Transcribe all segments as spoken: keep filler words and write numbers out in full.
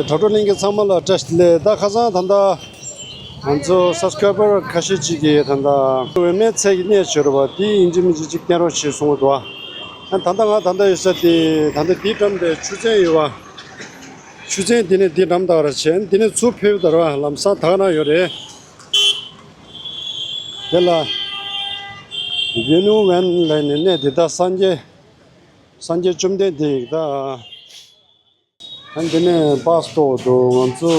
དྲ་གྲོགས་ལྷན་རྒྱས་ཚང་མ་ལ་བཀྲ་ཤིས་བདེ་ལེགས། ད་ཁ་སང་ད་ལྟ་ང་ཚོ་སབ་སི་ཀ་རའི་བར་ཁ་ཤས་ཅིག་གིས་ད་ལྟ་འོད་མའི་ཚལ་གྱི་གནས་བྱོས་ར་བ་དེ་ཡིན་གཅིག་མིན་གཅིག་ཅིག་བསྟན་རོགས་བྱེད་གསུང་གི་འདུག་བ། ད་ལྟ་ང་ད་ལྟ་ཡོད་ས་དེ་ད་ལྟ་དེའི་འགྲམ་དེ་ཆུ་ཚན་ཡོད་བ། ཆུ་ཚན་དེ་ནས་དེའི་འགྲམ་དག་ར་བྱས་དེ་ནས་ཚུར་ཕེབས་དར་བ་ལམ་སང་དག་ན་ཡོད་རེད། དེ་ལ་ཝེ་ནུ་ཝན་ལ་ནི་གནས་འདི་དག་སངས་རྒྱས་སངས་རྒྱས་བཅོམ་ལྡན་འདས་ཡིག་དག་ཨ་འདི་ནས་པཱ་སི་ཏོག་འདུག་ང་ཚོ་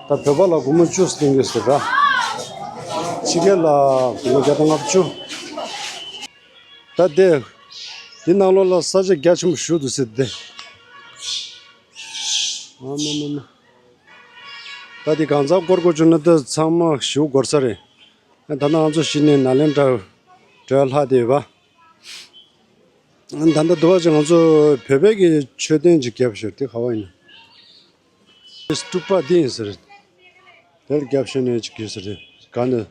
ད་བོད་པ་ལ་སྒོར་མོ་བཅུ་སྟོན་གྱི་ཟེར་ར། ཕྱི་རྒྱལ་ལ་སྒོར་མོ་བརྒྱ་དང་ལྔ་བཅུ། ད་དེ་འདི་ནང་ལོགས་ལ་ས་ཆ་རྒྱ་ཆེན་པོ་ཞིག་འདུག་ཟེར་ཏེ། ཨ་མ་མ་མ། ད་འདི་གང་ཚང་སྐོར་སྐོར་བྱུང་ན་ད་ཚང་མ་ཞིག་འགོར་ས་རེད། ད་ལྟ་ང་ཚོ་གཞི་ནས་ནཱ་ལེནྡྲ་འགྲོ་ཡ་ལྷག་བསྡད་ཡོད་པ། ད་ལྟ་འདུག་བ་ཅིག་ང་ཚོ་བོད་པའི་གི་མཆོད་རྟེན་ཅིག་བརྒྱབ་ཤོར་དེ་ག་བ་ཡིན་ན། སྟུ་པ་འདི་ཡིན་ཟེར། དེར་བརྒྱབ་ཤོར་ནས་ཅིག་གི་ཟེར། ག་ནས།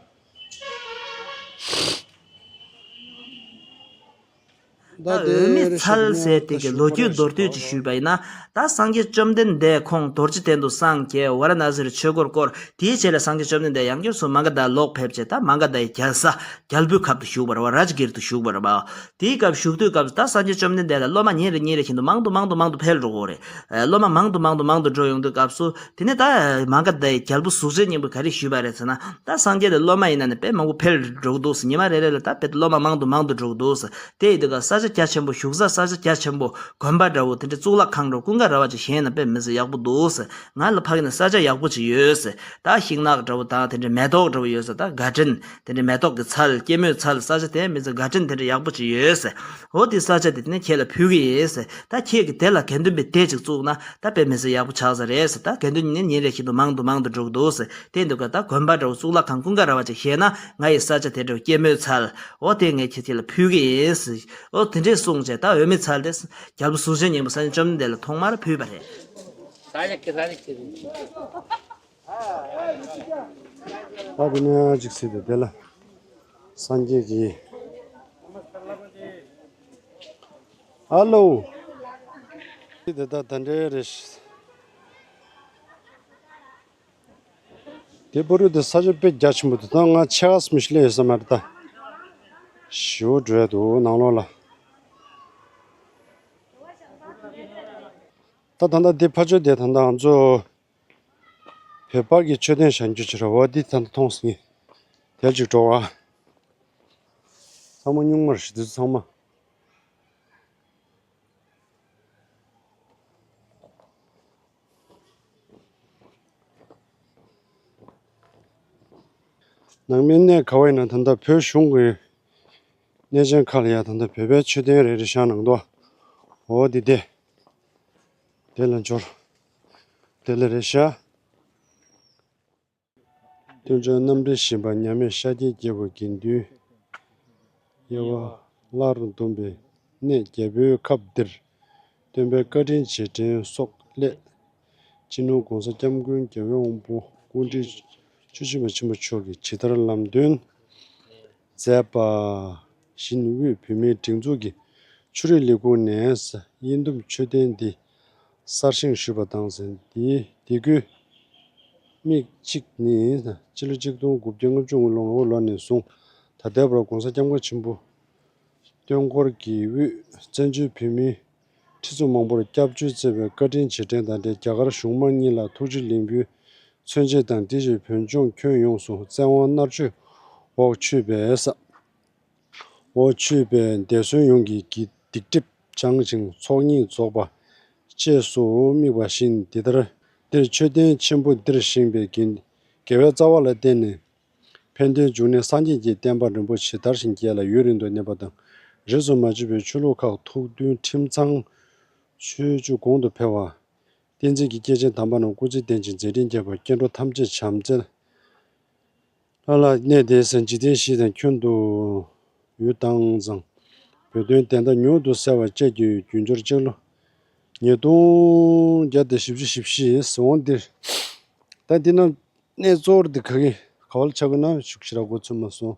ད་འོད་མའི་ཚལ་ཟེར་དེ་གི་ལོ་རྒྱུས་མདོར་བསྡུས་ཅིག་ཞུས་པ་ཡིན་ན། ད་སངས་རྒྱས་བཅོམ་ལྡན་འདས་ཁོང་རྡོ་རྗེ་གདན་དུ་སངས་རྒྱས་ཝཱ་ར་ཎ་སིར་ཆོས་འཁོར་བསྐོར། དེའི་རྗེས་ལ་སངས་རྒྱས་བཅོམ་ལྡན་འདས་ཡང་བསྐྱར་སུ་མ་ག་དྷར་ལོག་ཕེབས་རྗེས་ད་མ་ག་དྷའི་རྒྱལ་ས་རྒྱལ་པོའི་ཁབ་ཏུ་བཞུགས་པ་རེད་བ། རཱཇ་གིར་དུ་བཞུགས་པ་རེད་བ། དེའི་སྐབས་བཞུགས་དུས་སྐབས་སུ་ད་སངས་རྒྱས་བཅོམ་ལྡན་འདས་ལ་སློབ་མ་ཉིན་རེ་ཉིན་རེ་བཞིན་དུ་མང་དུ་མང་དུ་མང་དུ་འཕེལ་འགྲོ་གི་རེད། སློབ་མ་མང་དུ་མང་དུ་མང་དུ་འགྲོ་ཡོང་དུས་སྐབས་སུ་དེ་ནས་ད་མ་ག་དྷའི་རྒྱལ་པོ་གཟུགས་ཅན་སྙིང་པོས་ག་རེ་ཞུས་པ་རེད་ཟེར་ན། ད་སངས་རྒྱས་ལ་སློབ་མ་ཡིན་ན་ནི་དཔེ་མང་པོ་འཕེལ་འགྲོ་གི་འདུག་ཟེར། ཉི་མ་རེ་རེ་ལ་ད་དཔེ་སློབ་མ་མང་དུ་མང་དུ་འགྲོ་གི་འདུག་ཟེར། དེ་ཡིན་དུས་ཀ་ས་ཆ་རྒྱ་ཆེན་པོ་བཞུགས་ས་ས་ཆ་རྒྱ་ཆེན་པོ་དགོན་པ་འདྲ་བོ་དེ་འདྲའི་གཙུག་ལག་ཁང་འདྲ་བོ་ཀུན་དགའ་ར་བ་ཅིག་བཞེངས་ན་དཔེ་མི་སྲིད་ཡག་པོ་འདུག་ཟེར། ང་ལ་ཕ་གི་ནས་ས་ཆ་ཡག་པོ་ཅིག་ཡོད་ཟེར། ད་ཤིང་ནགས་འདྲ་བོ་དང་དེ་འདྲའི་མེ་ཏོག་འདྲ་བོ་ཡོད་ཟེར། ད་གར་ཌེན་དེ་འདྲའི་མེ་ཏོག་གི་ཚལ་སྐྱེད་མོས་ཚལ་ས་ཆ་དེ་མི་ཚེ་གར་ཌེན་དེ་འདྲའི་ཡག་པོ་ཅིག་ཡོད་ཟེར། འོ་དེ་ས་ཆ་དེ་དེ་ནས་ཁྱེད་ལ་ཕུལ་གི་ཡིན་ཟེར། ད་ཁྱེད་ཀྱིས་དེ་ལ་དགེ་འདུན་པའི་སྡེ་ཅིག་བཙུགས་ན་ད་དཔེ་མི་སྲིད་ཡག་པོ་ཆགས་ས་རེད་ཟེར། ད་དགེ་འདུན་ནི་ཉིན་རེ་བཞིན་དུ་མང་དུ་མང་དུ་འགྲོ་གི་འདུག་ཟེར། དེ་འདུག་ག་ད་དགོན་པ་འདྲ་བོ་གཙུག་ལག་ཁང་ཀུན་དགའ་ར་བ་ཅིག་བཞེངས་ན་ང་ཡི་ས་ཆ་དེ་འདྲ་བོ་སྐྱེད་མོས་ཚལ་འོ་དེ་ངས་ཁྱེད་ཁྱེད་ལ་ཕུལ་གི་ཡིན་ཟེར། འོ་དེ་འདྲས་གསུངས་བྱས་ད་འོད་མའི་ཚལ་དེ་རྒྱལ་པོ་གཟུགས་ཅན་སྙིང་པོ་སངས་རྒྱས་བཅོམ་ལྡན་འདས་ལ་ཐོག་མར་ཕུལ་བ་རེད། ཨ་དེ་ནས་ཅིག་སྲིད་དེ་དེ་ལ་སངས་རྒྱས་ཀྱི་ཨ་ལོ། དེ་ད་ད་འདྲའི་རེད། དེ་པོ་རུ་དེ་ས་ཆ་དཔེ་རྒྱ་ཆེན་པོ་འདུག་ད་ང་ཆེ་ག་སྨི་ཤི་ལེ་ཡོད་ས་མ་རེད་ད། ཞོ་འགྲོ་ཡ་འདུག་ནང་ལོགས་ལ། ད་ད་ད་དེ་ཕ་ཆོས་དེ་ད་ད་ང་ཚོ་བོད་པ་གི་མཆོད་རྟེན་བཞེངས་རྒྱུ་ཅིག་རེད་བ། འདི་ད་ད་མཐོང་སོང་ངས། དེ་ཅིག་འགྲོ་བ། ཚང་མ་སྨྱུག་མ་རེད་ཤི་འདི་ཚོ་ཚང་མ། ནང་མི་གནས་ག་བ་ཡིན་ན་ད་ལྟ་བོད་གཞུང་གི་གནས་ཆེན་ཁག་ལ་ཡ་ད་ལྟ་བོད་པའི་མཆོད་རྟེན་རེ་རེ་བཞེངས་གནང་འདུག་འོ་འདི་དེ། དེ་ལ་འབྱོར། དེ་ལ་རེ་བཞག་སྟོན་མཆོག་རྣམ་འདྲེན་བཞི་པ་མཉམ་མེད་ཤཱཀྱའི་རྒྱལ་པོ་དགེ་འདུན། དབྱེ་བ་སླར་འདོམས་པའི་གནས་རྒྱལ་པོའི་ཁབ་འདིར། སྟོན་པའི་བཀའ་དྲིན་རྗེས་དྲན་སོགས་སླད། སྤྱི་ནོར་༸གོང་ས་༸སྐྱབས་མགོན་རྒྱལ་བའི་དབང་པོ་སྐུ་ཕྲེང་བཅུ་བཞི་པ་ཆེན་པོ་མཆོག་གིས་ཇི་ལྟར་ལམ་སྟོན་མཛད་པ་བཞིན་དབུས་བོད་མིའི་སྒྲིག་འཛུགས་ཀྱི་ཆོས་རིག་ལས་ཁུངས་ནས་དབྱེན་བསྡུམ་མཆོད་རྟེན་འདི་གསར་བཞེངས་ཞུས་པ་དང་། འདིའི་དེ་གུའི་མིག་གཅིག་ནི་སྤྱི་ལོ་ཆིག་སྟོང་དགུ་བརྒྱ་ལྔ་བཅུ་ང་དགུ་ལོ་ནས་བཟུང་ད་ལྟའི་བར་༸གོང་ས་༸སྐྱབས་མགོན་ཆེན་པོ་སྟོན་འཁོར་གྱི་དབུས་བཙན་བྱོལ་བོད་མིའི་ཁྲི་ཚོ་མང་པོར་སྐྱབས་བཅོལ་བསྩལ་བའི་བཀའ་དྲིན་རྗེས་དྲན་དང་འབྲེལ་རྒྱ་གར་གཞུང་མང་གཉིས་ལ་ཐུགས་རྗེ་ལེགས་འབུལ་མཚོན་བྱེད་དང་། དེ་བཞིན་བོད་ལྗོངས་ཁྱོན་ཡོངས་སུ་བཙན་དབང་མནར་གཅོད་འོག་ཆུད་པའི་ས་འོག་ཆུད་པའི་འདས་གསོན་ཡོངས་ཀྱི་སྡིག་སྒྲིབ་སྦྱངས་ཤིང་ཚོགས་གཉིས་རྫོགས་པ་བཅས་སུ་དམིགས་པ་བཞིན་འདི་ལྟར་འདིར་མཆོད་རྟེན་ཆེན་པོ་འདིར་བཞེངས་པའི་དགེ་དགེ་བའི་རྩ་བ་ལ་བརྟེན་ནས། ཕན་བདེའི་འབྱུང་གནས་སངས་རྒྱས་ཀྱི་བསྟན་པ་རིན་པོ་ཆེ་དར་ཞིང་རྒྱས་ལ་ཡུན་རིང་དུ་གནས་པ་དང་། རིས་སུ་མ་ཆད་པའི་ཆོས་ལུགས་ཁག་ཐུགས་མཐུན་ཁྲིམས་གཙང་ཆོས་བཅུ་གོང་དུ་འཕེལ་བ། བསྟན་འཛིན་གྱི་སྐྱེས་ཆེན་དམ་པ་རྣམས་སྐུ་ཚེ་བརྟན་ཅིང་མཛད་འཕྲིན་རྒྱས་པ། སྐྱེ་འགྲོ་ཐམས་ཅད་བྱམས་བརྩེ་ལ་གནས་ཏེ་འཇིག་རྟེན་ཞི་དང་ཁྱོན་དུ་ཡུལ་དྭངས་གཙང་། བོད་དོན་བདེན་མཐའ་མྱུར་དུ་གསལ་བ་བཅས་ཀྱི་རྒྱུ་འབྱོར་སྤྱི་ལོ་ཉིས་སྟོང་བརྒྱ་དང་བཞི་བཅུ་ཞེ་བཞི་ཟེར་འོང་འདིར། ད་འདི་ན། གནས་གཙོ་བོར་འདི་ག་གི་ག་བ་ལ་ཆགས་ཀྱི་ན་ཤུགས་ཞེ་དྲག་གོ་ཚོད་མ་སོང་།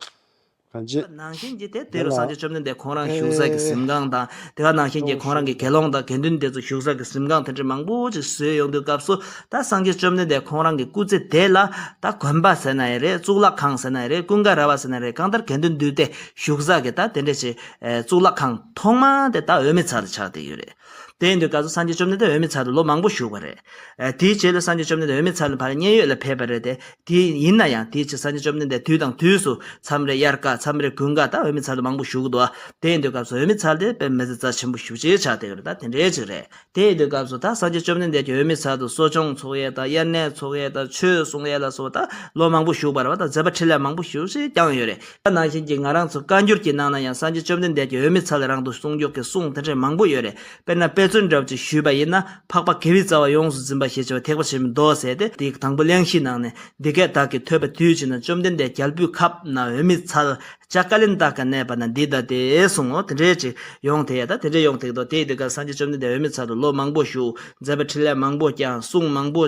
གང་ཅི། ནང་བཞིན་གྱི་དེ་དེ་རུ་སངས་རྒྱས་བཅོམ་ལྡན་འདས་ཁོང་རང་བཞུགས་ས་གི་གཟིམ་ཁང་དང་། དེ་ག་ནང་བཞིན་གྱི་ཁོང་རང་གི་དགེ་སློང་དང་དགེ་འདུན་དེ་ཚོ་བཞུགས་ས་གི་གཟིམ་ཁང་དེ་འདྲ་མང་པོ་ཅིག་བཟོས་ཡོང་དུས་སྐབས་སུ། ད་སངས་རྒྱས་བཅོམ་ལྡན་འདས་ཁོང་རང་གི་སྐུ་ཚེ་དེ་ལ་ད་དགོན་པ་ཟེར་ན་ཡང་རེད། གཙུག་ལག་ཁང་ཟེར་ན་ཡང་རེད། ཀུན་དགའ་ར་བ་ཟེར་ན་རེད། གང་ལྟར་དགེ་འདུན་འདུས་སྡེ་བཞུགས་ས་གི་ད་དེ་འདྲ་ཞིག་གཙུག་ལག་ཁང་ཐོག་མ་དེ་ད་འོད་མའི་ཚལ་དུ་ཆགས་བསྡད་ཡོད་རེད། དེ་ཡིན་དུས་སྐབས་སུ་སངས་རྒྱས་བཅོམ་ལྡན་འདས་འོད་མའི་ཚལ་དུ་ལོ་མང་པོ་བཞུགས་པ་རེད། ཨ། དེའི་རྗེས་ལ་སངས་རྒྱས་བཅོམ་ལྡན་འདས་འོད་མའི་ཚལ་ལ་ཕར་མཉན་ཡོད་ལ་ཕེབས་པ་རེད་དེ། དེ་ཡིན་ན་ཡང་དེའི་རྗེས་སངས་རྒྱས་བཅོམ་ལྡན་འདས་དུས་དང་དུས་སུ་མཚམས་རེ་དབྱར་ཁ་མཚམས་རེ་དགུན་ཁ་ད་འོད་མའི་ཚལ་དུ་མང་པོ་བཞུགས་འདུག། དེ་ཡིན་དུས་སྐབས་སུ་འོད་མའི་ཚལ་དེ་དཔེ་མི་སྲིད་རྩ་ཆེན་པོ་ཞེ་པོ་ཅིག་ཆགས་བསྡད་ཡོད་རེད། ད་དེ་འདྲའི་ཅིག་རེད། དེ་ཡིན་དུས་སྐབས་སུ་ད་སངས་རྒྱས་བཅོམ་ལྡན་འདས་ཀྱིས་འོད་མའི་ཚལ་དུ་གསོ་སྦྱོང་ཚོགས་ཡས་དང་། དབྱར་གནས་ཚོགས་ཡས་དང་། ཆོས་གསུང་ཡས་ལ་སོགས་པ་ད་ལོ་མང་པོ་བཞུགས་པ་རེད་པ། ད་མཛད་པ་འཕྲིན་ལས་མང་པོ་ཞེ་པོ་ཅིག་བསྐྱངས་ཡོད་རེད། ད་ནང་བཞིན་གྱི་ང་རང་ཚོ་བཀའ་འགྱུར་གྱི་ནང་ན་ཡང་སངས་རྒྱས་བཅོམ་ལྡན་འདས་ཀྱིས་འོད་མའི་ཚལ་རང་དུ་གསུང་རྒྱུ་གི་གསུང་དེ་འདྲ་མང་པོ་ཡོད་རེད། དཔེར་ན་དཔེ་མཚོན་འདྲ་བོ་ཅིག་ཞུས་པ་ཡིན་ན། འཕགས་པ་དགེ་བའི་རྩ་བ་ཡོངས་སུ་འཛིན་པ་ཞེས་བྱ་བ་ཐེག་པ་ཆེན་པོའི་མདོ་ཟེར་ཏེ། དེའི་དང་པོ་གླེང་གཞིའི་ནང་ནས། འདི་སྐད་བདག་གིས་ཐོས་པ་དུས་གཅིག་ན། བཅོམ་ལྡན་འདས་རྒྱལ་པོའི་ཁབ་ན་འོད་མའི་ཚལ་ལྕགས་ཀ་ལན་ཏ་ཀ་གནས་པ་ན་འདི་ལྟ་སྟེ་གསུངས། འོ་དེ་འདྲའི་ཅིག་ཡོང་དེ་ཡ། ད་དེ་འདྲའི་ཡོང་དེ་འདུག། དེ་ཡིན་དུས་སྐབས་སངས་རྒྱས་བཅོམ་ལྡན་འདས་འོད་མའི་ཚལ་དུ་ལོ་མང་པོ་བཞུགས། མཛད་པ་འཕྲིན་ལས་མང་པོ་བསྐྱངས། གསུང་མང་པོ་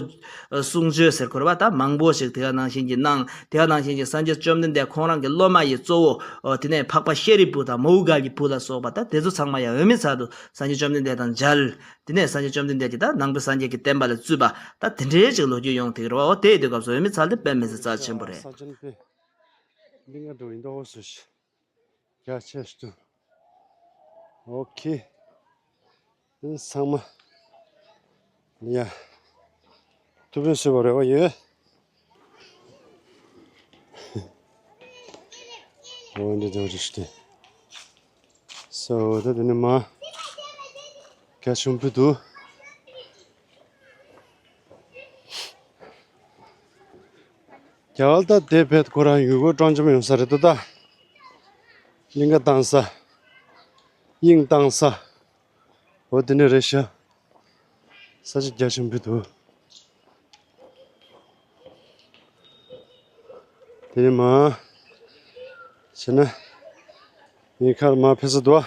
གསུང་ཆོས་ཟེར་དགོས་རེད་པ། ད་མང་པོ་ཞིག་དེ་ག་ནང་བཞིན་གྱི་གནང་། དེ་ག་ནང་བཞིན་གྱི་སངས་རྒྱས་བཅོམ་ལྡན་འདས་ཁོང་རང་གི་སློབ་མ་ཡི་གཙོ་བོ། འོ་དེ་ནས་འཕགས་པ་ཤཱ་རིའི་བུ་དང་མོའུ་འགལ་གྱི་བུ་ལ་སོགས་པ། ད་དེ་ཚོ་ཚང་མ་ཡང་འོད་མའི་ཚལ་དུ་སངས་རྒྱས་བཅོམ་ལྡན་འདས་དང་མཇལ། དེ་ནས་སངས་རྒྱས་བཅོམ་ལྡན་འདས་ཀྱིས་ད་ནང་པའི་སངས་རྒྱས་ཀྱི་བསྟན་པ་ལ་བཙུད་པ། ད་དེ་འདྲའི་ཅིག་ལོ་རྒྱུས་ཡོང་དེ་གི་རེད་པ། འོ་དེ་ཡིན་དུས་སྐབས་སུ་འོད་མའི་ཚལ་དེ་དཔེ་མི་སྲིད་རྩ་ཆེན་པོ་རེད། ས་ཆེན་པོ་འདི་ང་འགྲོ་ཡིན་ད། འོ་སུ་ཞིག་རྒྱ་ཆེ་ཞིག་འདུག། ཨོ་ཁེ། ཚང་མ། ཡ། ཐུབ་པའི་བཟོས་པ་རེད་པ་ཡོད། འོ་འདི་འདྲ་རེད་ཤག་སྟེ། སོ་ད་དེ་ནས་མ། རྒྱ་ཆེན་པོ་འདུག། རྒྱ་གར་ད་དེ་བས་ཁོ་རང་ཡུལ་སྐོར་སྤྲོ་འཆམ་ཡོང་ས་རེད་འདུག་ད། གླིང་ག་བཏང་ས། དབྱིངས་བཏང་ས། འོ་དེ་འདྲ་རེད་ཤག། ས་ཆ་རྒྱ་ཆེན་པོ་འདུག། དེ་ནས་མ། བྱས་ན། ངའི་ཁར་མ་ཕེབས་ས་འདུག་ཨ།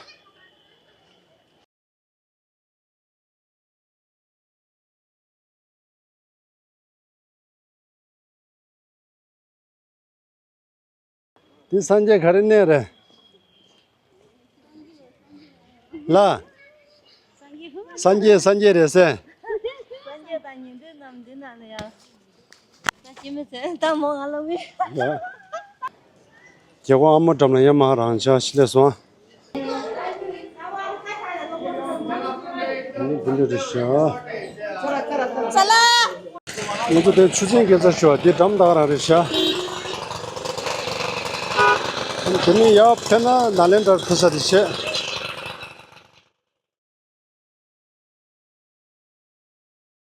འདི་སངས་རྒྱས་ག་རེ་གནས་རེད། ལ། སངས་རྒྱས་སངས་རྒྱས་རེད་ཟེར། སངས་རྒྱས་དང་ཉན་ཐོས་རྣམས་འདི་ན་ལ་ཡང་། ད་ཅི་མི་ཚེ་ད་མོ་ང་ལ་མི། ཡ། རྒྱལ་པོ་ཨ་མོ་འགྲམ་ལ་ཡ་མ་རང་ཆ་ཤི་ལས་སོང་། འདི་འདི་རེད་ཤག། ས་ལ། ང་ཚོ་དེ་ཆུ་ཚན་དགེ་རྩ་ཞུ་བ་དེ་འགྲམ་དག་རང་རེད་ཤག། དེ་ནས་ཡར་ཕེབས་ན་ནཱ་ལེནྡྲར་ཕེབས་ས་དེ་བྱས།